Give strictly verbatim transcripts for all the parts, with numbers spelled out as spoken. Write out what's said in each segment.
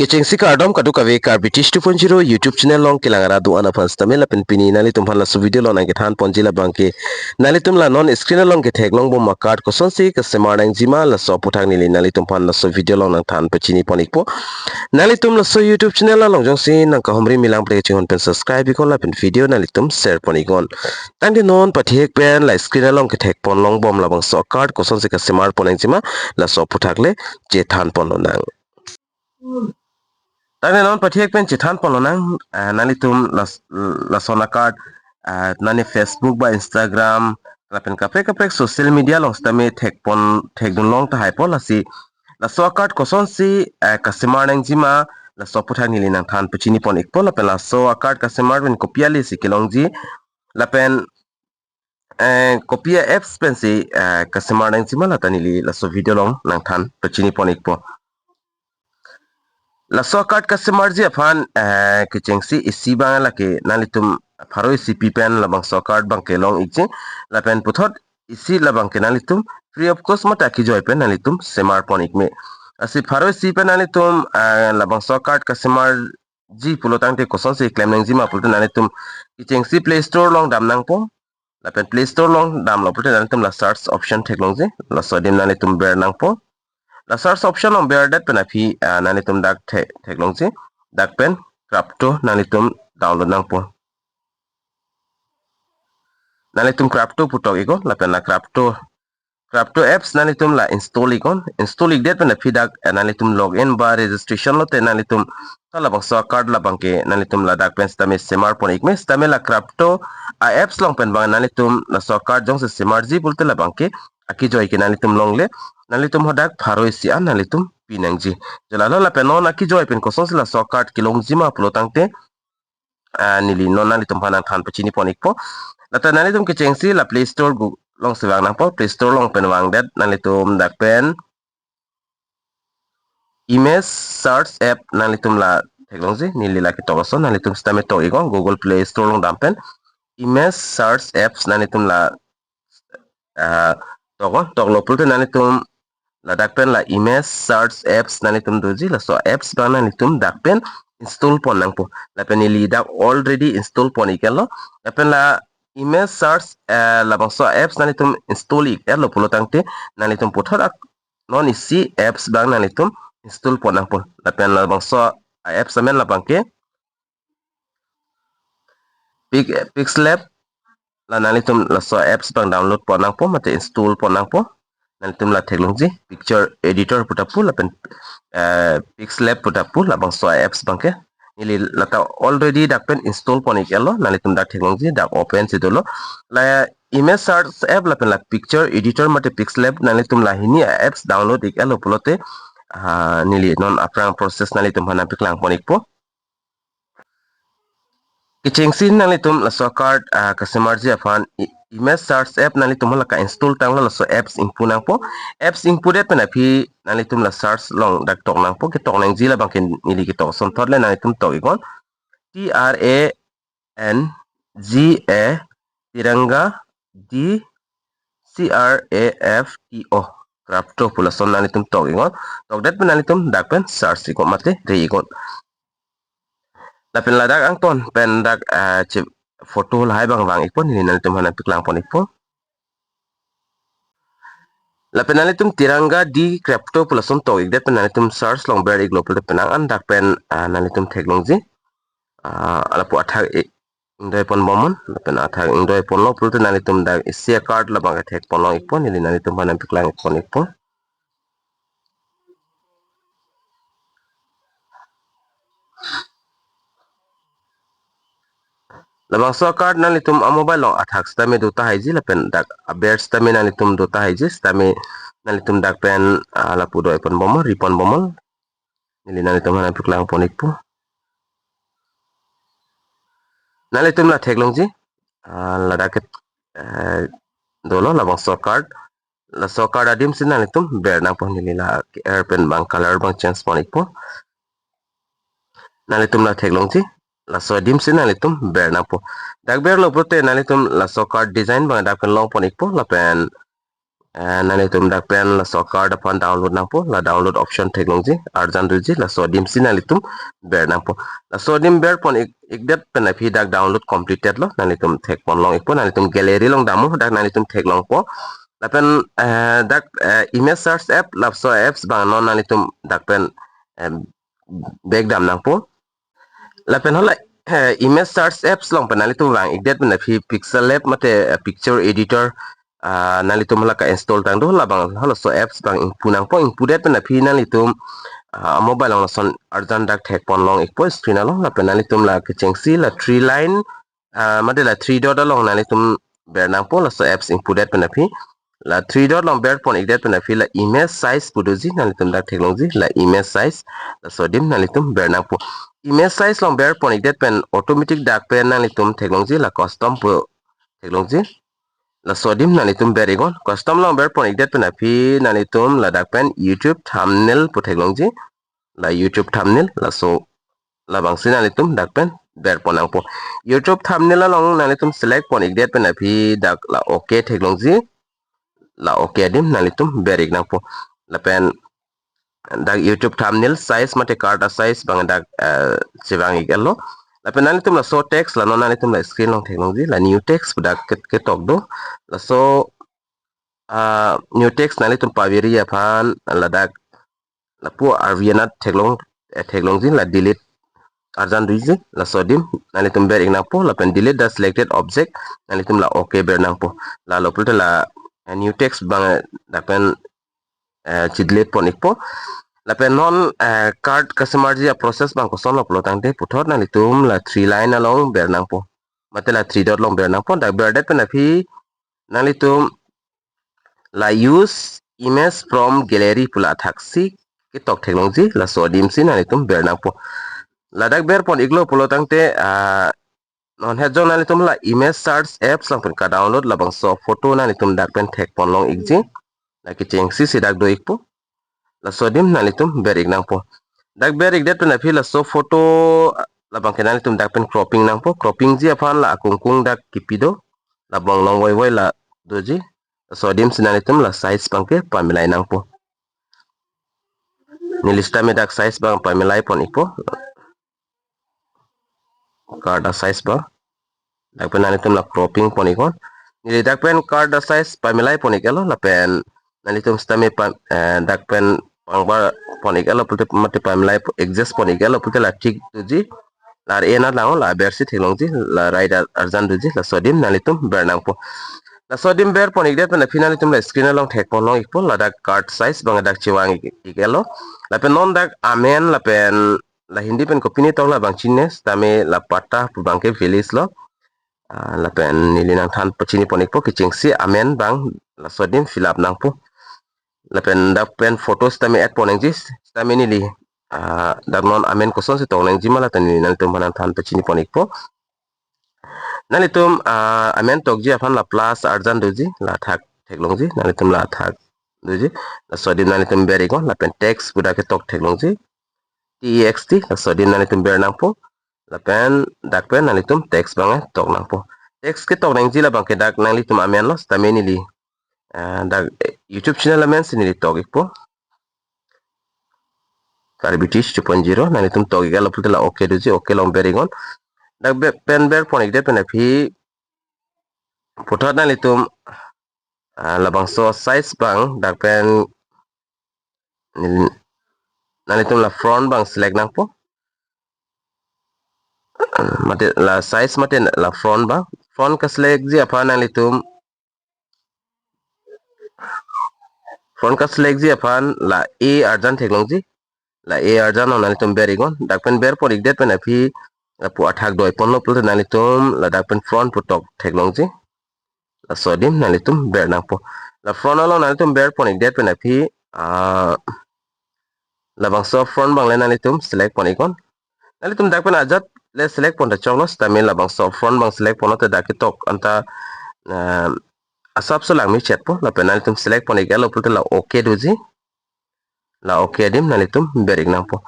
Kechengsi kardom kadokave Karbi Tish two point zero YouTube channel along kelang arat do-an aphan sitame lapen pini nanglitum aphan laso video along nangkethan ponji labangke nanglitum la non screen along ketheklong bom a-card kosonsi kasemar nangjima laso aputhak neli nanglitum aphan laso video along nangthan pachini pon ikpo. Nanglitum laso YouTube channel along jongsi nangkahumri milang pule kachinghon pen subscribe iknon lapen video nanglitum share pon iknon. Tangte non pathek pen la screen along kethek ponlong bom labangso a-card kosonsi kasemar pon nangjima laso aputhak le chethan ponlonang. Tangte non pathek pen chethan ponlonang, ah, nanglitum las-, lason a-card, ah, nani Facebook ba Instagram, lapen kaprek kaprek social media along sitame thek pon, thekdun long tahai po lasi. Laso a-card kosonsi, ah, kasemar nangjima, laso aputhak neli nangthan pachini pon ikpo lapen laso a-card kasemar pen kopi ale si kelongji, lapen eh, kopi a-apps pensi, eh, kasemar nangjima lata neli laso video along nangthan pachini pon ikpo. Laso a-card kasemarji aphan, eh, kechengsi isi abang lake nanglitum pharo isi pi pen labangso a-card abangke long ikji, lapen puthot isi labangke nanglitum free of cost mate akejoi pen nanglitum semar pon ikme. Lasi pharo isi pen nanglitum, eh, labangso a-card kasemarji pulo tangte kosonsi klem nangjima pulote nanglitum kechengsi Play Store along dam nangpo. Lapen Play Store along damlo pulote nanglitum la search option theklongji. Laso adim nanglitum ber nangpo. La search option along berdet pen aphi, ah, nanglitum dak the-, theklongji. Dak pen Crapto nanglitum download nangpo. Nanglitum Crapto pu tok iknon, lapen la Crapto, Crapto apps nanglitum la install iknon. Install ikdet pen aphi dak, eh, nanglitum login ba registration lote nanglitum ta labangso a-card labangke nanglitum ladak pen sitame semar pon ikme, sitame la Crapto a-apps along pen abang nanglitum laso a-card jongsi semarji pulote labangke akejoi ke nanglitum longle, nanglitum hadak pharo isi an nanglitum pi nangji. Jo lalo lapen non akejoi pen kosonsi laso a-card kelongjima pulo tangte, ah, neli non nanglitum aphan nangthan pachini pon ikpo. Lata nanglitum kechengsi la Play Store gu-, along si vang nangpo, Play Store along pen vangdet nanglitum dak pen Image Search app nanglitum la theklongji, neli la ketok ason, nanglitum sitame tok iknon, Google Play Store along dam pen Image Search apps nanglitum la, ah, tok iknon, toklo pulote nanglitum ladak pen la Image Search apps nanglitum doji, laso apps abang nanglitum dak pen install pon nangpo. Lapen neli dak already install pon iklo. Lapen la Image Search, eh, labangso apps nanglitum install iklo pulo tangte nanglitum puthot ak-, non isi apps abang nanglitum install pon nangpo. Lapen labangso apps amen labangke Pix-, Pixlab, la nanglitum laso apps abang download pon nangpo mate install pon nangpo. Nanglitum la theklongji Picture Editor puta pu lapen, eh, Pixlab puta pu labangso apps abangke. Neli lata already dak pen install pon iklo, nanglitum dak theklongji, dak open si dolo. La Image Search app lapen la Picture Editor mate Pixlab nanglitum la hini apps download iklo pulote, ah, neli non aphrang process nanglitum aphan nangpaklang pon ikpo. Kechengsi nanglitum laso a-card, ah, kasemarji aphan i-, Image Search app nanglitum hala ka-install tanglo, laso apps ingpu nangpo. Apps ingpudet pen aphi nanglitum la search along dak tok nangpo, ketok nangji labangke neli ketok asonthot le nanglitum tok iknon. T R A N G A Tiranga D C R A F T O. Crapto pu lason nanglitum tok iknon. Tokdet pen nanglitum dak pen search iknon mate re iknon. Lapen ladak angton pen dak, ah, che photo lahai abang vang ikpo, neli nanglitum aphan nangpaklang pon ikpo. Lapen nanglitum Tiranga D Crapto pu lason tok ikdet pen nanglitum search along ber iklo pulote pen ang an dak pen, ah, nanglitum theklongji. Ah, lapu athak i-, ingdoi pon bomnon, lapen athak ingdoi ponlo pulote nanglitum dak isi a-card labangke thek ponlong ikpo, neli nanglitum aphan nangpaklang pon ikpo. Labangso a-card nanglitum a-mobile along athak sitame do tahaiji lapen dak aber sitame nanglitum do tahaiji, sitame nanglitum dak pen, ah, lapu doi pon bomnon, ri pon bomnon. Neli nanglitum aphan nangpaklang pon ikpo. Nanglitum la theklongji, ah, ladak ke, eh, dolo labangso a-card. Laso a-card adim si nanglitum ber nangpo, neli la ke-er pen abang color abang change pon ikpo. Nanglitum la theklongji, laso adim si nanglitum ber nangpo. Dak berlo pulote nanglitum laso a-card design abang dak pen long pon ikpo lapen Eh, nanglitum dak pen laso card aphan download nangpo, la download option theklongji, arjan doji, laso adim si nanglitum ber nangpo. Laso adim ber pon ik, ikdet pen aphi dak download completed lo, nanglitum thek pon long ikpo, nanglitum gallery along dampo, dak nanglitum theklongpo. Lapen, eh, dak, eh, image search app, laso apps abang non nanglitum dak pen, eh, back dam nangpo. Lapen hala, eh, image search apps along pen nanglitum vang ikdet pen aphi Pixel Lab mate, eh, picture editor, ah, nanglitum hala ka-install tang do, labang halaso apps abang ingpu nangpo, ingpudet pen aphi nanglitum, ah, mobile along lason arjan dak thek pon long ikpo screen along, lapen nanglitum la kechengsi la three line, ah, mate la three dot along nanglitum ber nangpo, laso apps ingpudet pen aphi. La three dot along ber pon ikdet pen aphi la image size pu doji, nanglitum dak theklongji, la image size, laso adim nanglitum ber nangpo. Image size along ber pon ikdet pen automatic dak pen nanglitum theklongji, la custom pu theklongji. Laso adim nanglitum ber iknon. Custom along ber pon ikdet pen aphi nanglitum ladak pen YouTube thumbnail pu theklongji. La YouTube thumbnail, laso labangsi nanglitum dak pen ber pon nangpo. YouTube thumbnail along nanglitum select pon ikdet pen aphi dak la okay theklongji. La okay adim nanglitum ber ik nangpo. Lapen dak YouTube thumbnail size mate card a-size abang dak, eh, chevang ik-et lo. Lapen nanglitum laso text la non nanglitum la screen along theklongji, la new text dak ke, ketok do. Laso, ah, new text nanglitum paviri aphan ladak lapu arvi anat theklong, eh, theklongji, la delete arjan doji, laso adim nanglitum ber ik nangpo, lapen delete the selected object, nanglitum la okay ber nangpo. Lalo pulote la, eh, new text abang, eh, dak pen, eh, chi-delete pon ikpo. Lapen non, eh, card kasemarji a-process abang kosonlo pulo tangte puthot nanglitum la three line along ber nangpo, mate la three dot along ber nangpo. Dak berdet pen aphi nanglitum la use image from gallery pu la athaksi ketok theklongji, laso adim si nanglitum ber nangpo. Ladak ber pon iklo pulo tangte, ah, non het jong nanglitum la image search apps along pen ka-download labangso photo nanglitum dak pen thek pon long ikji. La kechengsi si dak do ikpo. Laso adim nanglitum ber ik nangpo. Dak ber ikdet pen aphi laso photo labang ke nanglitum dak pen cropping nangpo. Cropping ji aphan la akungkung dak kipi do, labang along voivoi la doji. Laso adim si nanglitum la size abang ke pamilai nangpo. Neli sitame dak size abang pamilai pon ikpo. Card a-size abang. Dak pen nanglitum la cropping pon iknon. Neli dak pen card a-size pamilai pon ik-et lo, lapen nanglitum sitame pa, eh, dak pen pangbar pon ik-et lo pulote mate pamilai po-, adjust pon ik-et lo pulote la thik doji. La re-e anat lang-o, la abersi theklongji, la right ar-, arjan doji, laso adim nanglitum ber nangpo. Laso adim ber pon ikdet pen aphi nanglitum la screen along thek pon long ikpo, ladak card size abang dak chevang ik, ik-et lo. Lapen non dak amen lapen la Hindi pen kopine tong labang chini, sitame la patta pu abang ke village lo. Ah, lapen neli nangthan pachini pon ikpo, kechengsi amen abang laso adim fill up nangpo. Lapen dak pen photo sitame add pon nangji, sitame neli, ah, dak non amen kosonsi tong nangji ma, lapen neli nanglitum aphan nangthan pachini pon ikpo. Nanglitum, ah, amen tokji aphan la plus arjan doji, la thak theklongji, nanglitum la thak doji. Laso adim nanglitum ber iknon, lapen text pu dak ketok theklongji. T E X T, laso adim nanglitum ber nangpo. Lapen dak pen nanglitum text abang tok nangpo. Text ketok nangji labang ke dak nanglitum amen lo, sitame neli, eh, dak, eh, YouTube channel amen si neli tok ikpo. Karbi Teach two point zero, nanglitum tok ik-et lo pulote la okay doji, okay along ber iknon. Dak be-, pen ber pon ikdet pen aphi puthot nanglitum, ah, labangso size abang dak pen nel-, nanglitum la font abang select nangpo. Mate la size mate la font abang. Font ka-select ji aphan nanglitum, font ka-select ji aphan la A arjan theklongji. La A arjan along nanglitum ber iknon. Dak pen ber pon ikdet pen aphi lapu athak doi ponlo pulote nanglitum ladak pen font pu tok theklongji. Laso adim nanglitum ber nangpo. La font along nanglitum ber pon ikdet pen aphi, ah, labangso font abang le nanglitum select pon iknon. Nanglitum dak pen ajat le select pon ta choklo, sitame labangso font abang select ponlo te dak ketok anta, ah, asapso langme chetpo, lapen nanglitum select pon ik-et lo pulote la okay doji. La okay adim nanglitum ber ik nangpo.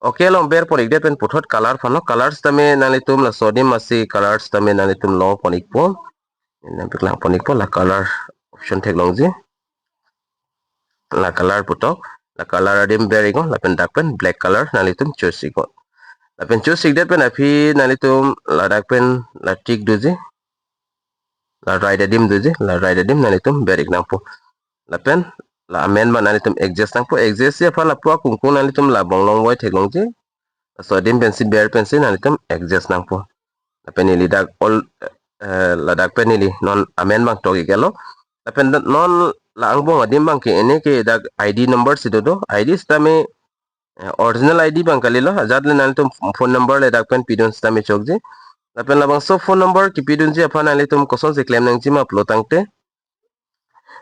Okay along ber pon ikdet pen puthot color aphan lo, color sitame nanglitum laso adim masi color sitame nanglitum long pon ikpo. Nangpeklang pon ikpo, la color option theklongji. la color putok, la color adim ber iknon, lapen dak pen black color nanglitum choose iknon. Lapen choose ikdet pen aphi nanglitum ladak pen la tick doji, la right adim doji, la right adim nanglitum ber ik nangpo. Lapen la amen abang nanglitum exit nangpo, exit si aphan lapu akungkung nanglitum la bonglong voi theklongji. Laso adim pensi ber pensi nanglitum exit nangpo. Lapen neli dak all, eh, ladak pen neli non amen abang tok iklo. Lapen non la angbong adim abangke ene ke dak I D number si dodo. I D sitame, eh, original I D abang kalilo. Ajat le nanglitum phone number le dak pen pidun sitame chokji. Lapen labangso phone number kipidunji aphan nanglitum kosonsi klem nangji ma pulo tangte,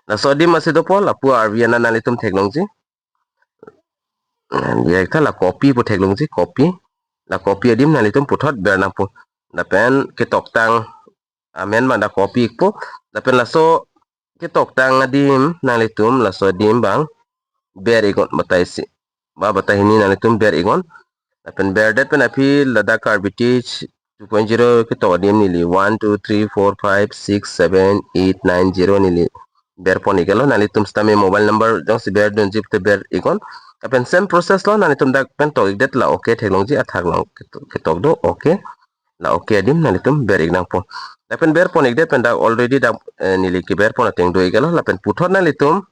laso adim asi dopo, lapu arvi ana nanglitum theklongji. Dia ta la copy pu theklongji, copy. La copy adim nanglitum puthot ber nangpo. Lapen ketoktang amen abang dak copy ikpo. Lapen laso ketoktang adim nanglitum laso adim abang ber iknon, batai isi ba batai hini nanglitum ber iknon. Lapen berdet pen aphi ladak Karbi Teach two point zero ketok adim neli one, two, three, four, five, six, seven, eight, nine, zero neli ber pon iklo. Nanglitum sitame mobile number jongsi berdunji pute ber iknon. Lapen same process lo, nanglitum dak pen tok ikdet, la okay theklongji, athak along ketok, ketok do, okay. La okay adim nanglitum ber ik nangpo. Lapen ber pon ikdet pen dak already dak, eh, neli keber pon ateng do iklo. Lapen puthot nanglitum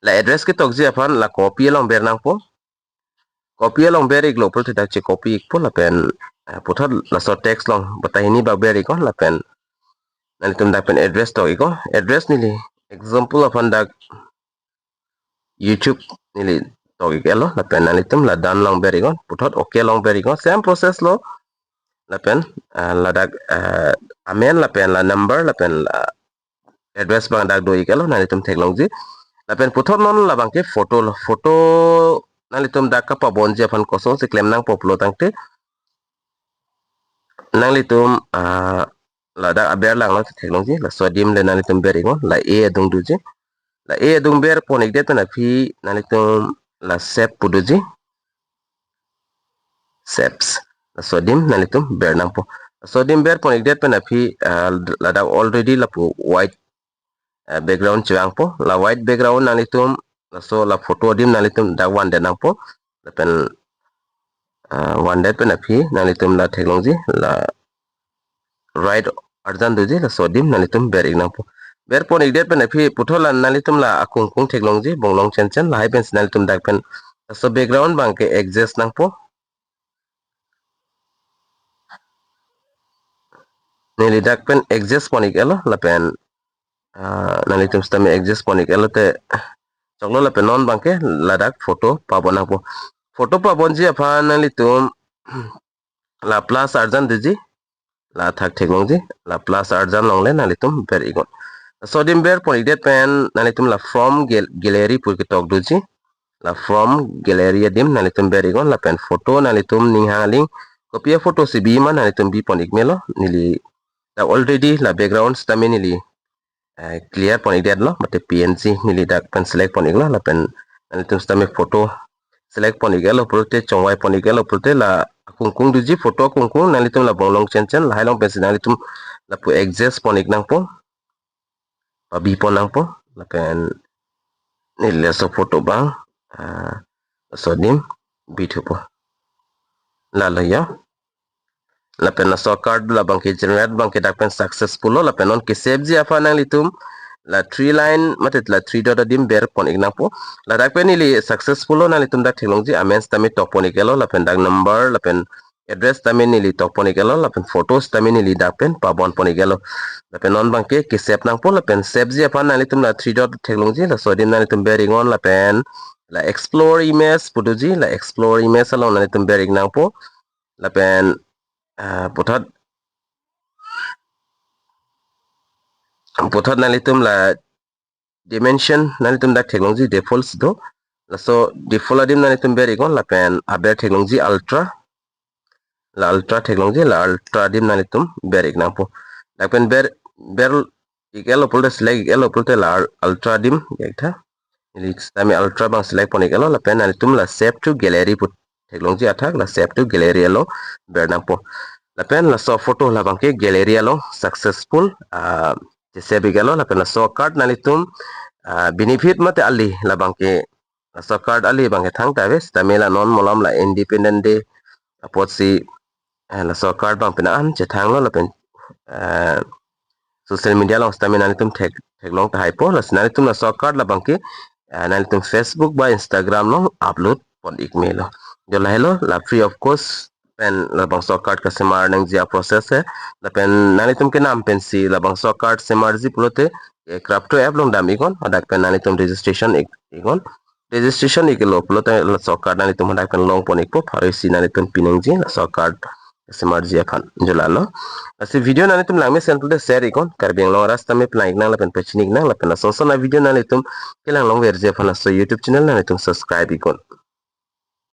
la address ketokji aphan la copy along ber nangpo. Copy along ber iklo pulote dak che copy ikpo lapen, eh, puthot laso text along batai hini bak ber iknon, lapen nanglitum dak pen address tok iknon. Address neli example aphan dak YouTube neli tok iklo, lapen nanglitum la done along ber iknon, puthot okay along ber iknon. Same process lo. Lapen, ah, ladak, ah, amen lapen la number lapen la address abang dak do iklo, nanglitum theklongji. Lapen puthot non labangke photo lo. Photo nanglitum dak kapabonji aphan kosonsi klem nangpo pulo tangte, nanglitum, ah, ladak aber langlo theklongji. Laso adim le nanglitum ber iknon, la A adung doji. La A adung ber pon ikdet pen aphi nanglitum la save pu doji. Saves. Laso adim nanglitum ber nangpo. Laso adim ber pon ikdet pen aphi, ah, ladak already lapu white, ah, background chevangpo. La white background nanglitum laso la photo adim nanglitum dak vandet nangpo. Lapen, ah, vandet pen aphi nanglitum la theklongji, la right arjan doji, laso adim nanglitum ber ik nangpo. Ber pon ikdet pen aphi puthot la nanglitum la akungkung theklongji, bonglong chen chen, lahai pensi nanglitum dak pen laso background abangke exit nangpo. Neli dak pen exit pon iklo, lapen, ah, nanglitum sitame exit pon iklo te choklo. Lapen non abangke ladak photo pabon nangpo. Photo pabonji aphan nanglitum la plus arjan doji, la athak theklongji, la plus arjan along le nanglitum ber iknon. Laso adim ber pon ikdet pen nanglitum la from gal-, gallery pu ketok doji. La from gallery adim nanglitum ber iknon, lapen photo nanglitum ning hang aling kopi aphoto si bi ma nanglitum bi pon ik melo. Neli dak already la background sitame neli, eh, clear pon ikdetlo, mate P N G neli dak pen select pon iklo, lapen nanglitum sitame photo select pon iklo pulote, chongvai pon iklo pulote, la akungkung doji, photo akungkung, nanglitum la bonglong chen chen, lahai along pensi nanglitum lapu exit pon ik nangpo, pabi pon nangpo. Lapen neli laso photo abang, ah, laso adim bi thupo. Lalo ya. Lapen laso card labangke generate abangke dak pen successful lo, lapen non ke save ji aphan nanglitum la three line mate la three dot adim ber pon ik nangpo. Ladak pen neli successful lo, nanglitum dak theklongji, amen sitame tok pon iklo, lapen dak number lapen address sitame neli tok pon iklo, lapen photo sitame neli dak pen pabon pon iklo. Lapen non abangke ke save nangpo, lapen save ji aphan nanglitum la three dot theklongji, laso adim nanglitum ber iknon, lapen la explore image pu doji, la explore image along nanglitum ber ik nangpo. Lapen, ah, puthot, puthot nanglitum la dimension nanglitum dak theklongji, default si do. Laso default adim nanglitum ber iknon, lapen aber theklongji ultra. La ultra theklongji, la ultra adim nanglitum ber ik nangpo. Dak pen ber, ber iklo pulote, select iklo pulote la ul-, ultra adim, ya tha. Neli sitame ultra abang select pon iklo, lapen nanglitum la save to gallery pu theklongji, athak la save to gallery along ber nangpo. Lapen laso photo labangke gallery along successful, ah, che save iklo, lapen laso card nanglitum, ah, benefit mate ali labangke, laso card ali abangke thangta ave, sitame la non malom la Independence Day apotsi, eh, laso card abang penang an chethanglo lapen, eh, social media along sitame nanglitum thek, theklong tahaipo, lasi nanglitum laso card labangke, eh, nanglitum Facebook ba Instagram along upload pon ik melo. Jo lahelo, la free of cost pen labangso card kasemar nangji a-process he. Lapen nanglitum kenam pensi labangso card semarji pulote, eh, Krapto app along dam iknon, hadak pen nanglitum registration ik, iknon. Registration iklo pulote laso card nanglitum hadak pen long pon ikpo, pharo isi nanglitum pinangji laso card semarji aphan. Jo lalo. Lasi video nanglitum langmesen pulote share iknon, Karbi Anglong arat sitame plang iknang lapen pachini iknang, lapen lason son a-video nanglitum kelang longverji aphan laso YouTube channel nanglitum subscribe iknon.